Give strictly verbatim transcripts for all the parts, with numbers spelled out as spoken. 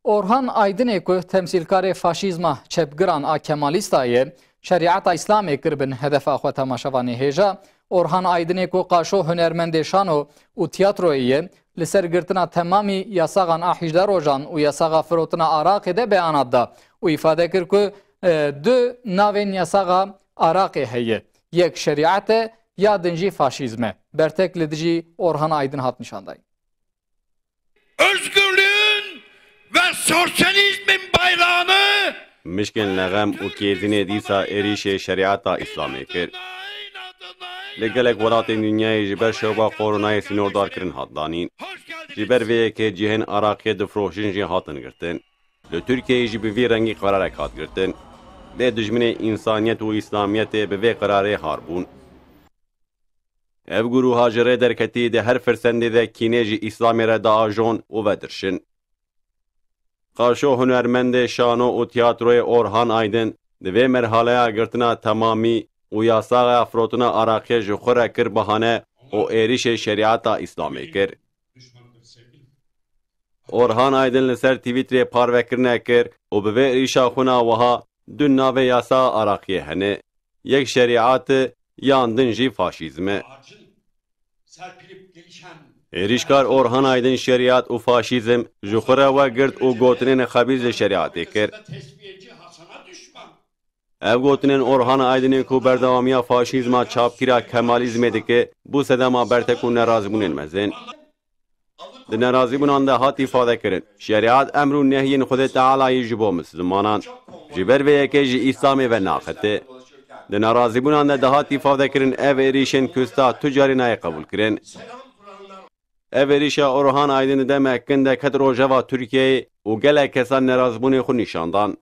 Orhan Aydinê ku temsîlkarê faşîzma çepgiran a Kemalîsta ye, şerîeta Îslamê kiribin hedefa xwe. Temaşevanê hêja, Orhan Aydinê ku qaşo hunermendê şano û tiyatroyê ye, li ser girtina temamî yasaxan a hejdeh rojan û yasaxa firotina araqê de beyanat da û îfade kir ku, e, du navên yasaxa araqê heye. Yek şerîet e, ya din jî faşîzm e. Bertek li dijî Orhan Aydin hat nîşandayîn. Özgürlüğün ve sosyalizmin bayrağını Mişkên lexem û kêzînê dîsa êrîşê şerîeta Îslamê kir. Li gelek welatên dinyayê ji ber şewba koronayê sînordarkirin hat danîn. Ji ber vê yekê cihên araqiyê difroşin jî hatin girtin. Li Tirkiyeyê jî bi vî rengî qerarek hat girtin. Lê dijminê însaniyet û Îslamiyetê bi vê qerarê har bûn. Ev guruha ji rê derketî di her firsendê de kînê ji Îslamê re diajon û vedirşin. Qaşo hunermendê şano û tiyatroyê Orhan Aydin di vê merhaleya girtina temamî û yasaxa firotina araqiyê ji xwe re kir bahane û êrîşê şerîeta Îslamê kir. Orhan Aydin li ser Twitterê parvekirine kir û bi vê êrîşa xwe na wiha du navê yasa araqiyê hene. Yek şerîat e, yan din jî faşîzm e. Êrîşkar Orhan Aydin şerîat û faşîzm ji xwe re wegirt û gotinên xebîs li şerîatê kir. Ev gotinên Orhan Aydinê ku berdewamiya faşîzma çapkîra Kemalîzmê dike, bû sedema bertek û nerazîbûnên mezin. Di nerazîbûnan de hat îfadekirin, şerîat emr û nehyên Xwedê Tealayî ji bo mislimanan. Ji ber vê yekê ji Îslamê ve naxite. Di nerazîbûnan de dihat îfadekirin ev êrîşên kusta tu carî nayê qebûlkirin. Ev êrîşa Orhan Aydin di demek kin de ket rojeva Tirkiyeyê û gelek kesan nerazîbûnê xwe nîşan dan.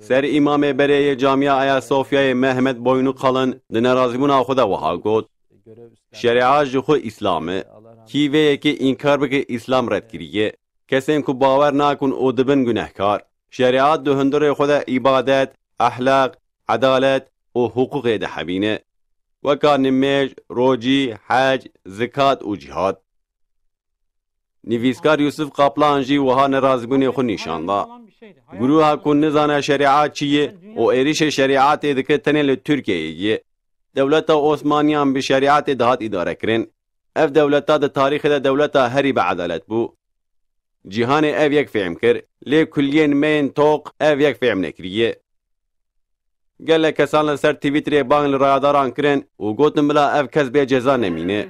Ser îmamê berê yê Camia Ayasofyayê Mehmet Boynukalın di nerazîbûna xwe de wiha got, şerîat ji xwe Îslam e. Kî vê yekê înkar bike Îslam red kiriye. Kesên ku bawer nakin û dibin gunehkar. Şerîat di hundirê xwe de îbadet, ehlaq, edalet û hiqûqê dihebîne. Weka nimêj, rocî, hec, zikat û cîhad. Nivîskar Yusuf Kaplan jî wiha nerazîbûnê xwe nîşan da. Guruha ku nizane şerîat çi ye û êrîşê şerîatê dike tenê li Tirkiyeyê ye. Dewleta Osmaniyan bi şerîatê dihat îdarekirin. Ev dewleta di tarîxê de dewleta herî bi edalet bû. Cîhanê ev yek fêm kir, lê kuliyên me yên toq ev yek fêm nekiriye. Gelek kesan li ser Twitterê bang li rayadaran kirin û gotin bila ev kes bê ceza nemîne.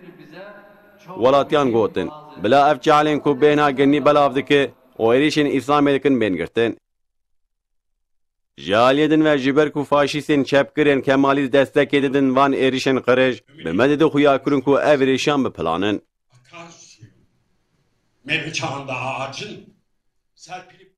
Welatiyan gotin, bila ev çalên ku bêhna genî belav dike û êrîşên Îslamê dikin bên girtin. Ji aliyê din ve ji ber ku faşîstên çepgirên Kemalîst destekê didin van êrîşên qirêj, bi me dide xuyakirin ku ev êrîşan bi plan in. Akar suyu. Mevcut çağında ağacın serpilip